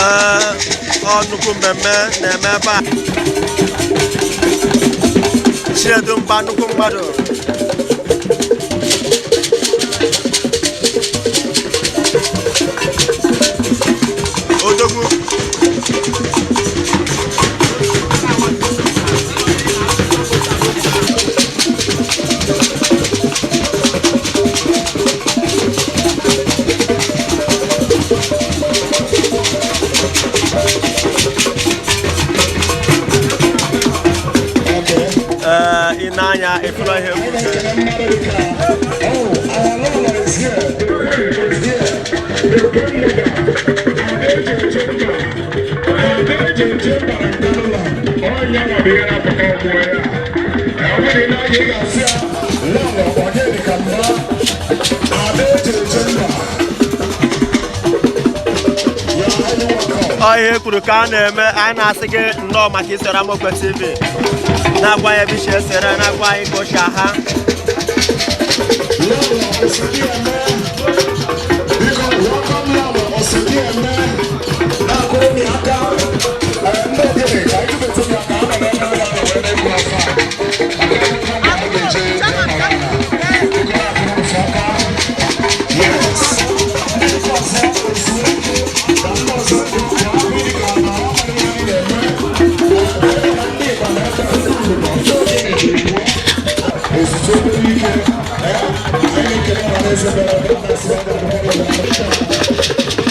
Ee, ọ nnukwu mmemme na-eme ebe a. Chinedu Mba, nnukwu mmadụ. Odogwu. Ee, ị na-anya ịfụrụ ihe egwu. Ọ ihe kwuru ka a na-eme. Anyị na-asị gị nnọọ maka isoro Amokwe TV, na-agwa ya ebe isi esere, na-agwa anyị ka o si aha. Lọlọ Osodieme, biko, welcome Lọlọ Osodieme. Na-akụrụ m aka. Ndị ogene ka anyị tụbetụ m aka, ama m ebe a wee na-ekwu afọ a. Maka ebe a ga-eje wee nọrọ ala. Biko, na-akụrụ m aka. Yes. Ndị nke ọzọ ozu ike na ndị ọzọ ka ahụ dị ka na ọ mara ihe anyị na-eme. Na ndị Igbo na-ebe ndị Igbo, ndị ogene ji pụọ. Ezute obere ike. Anyị na-ekele ọha na eze bịara ebe a na-asị na ọ ga-adịkwa.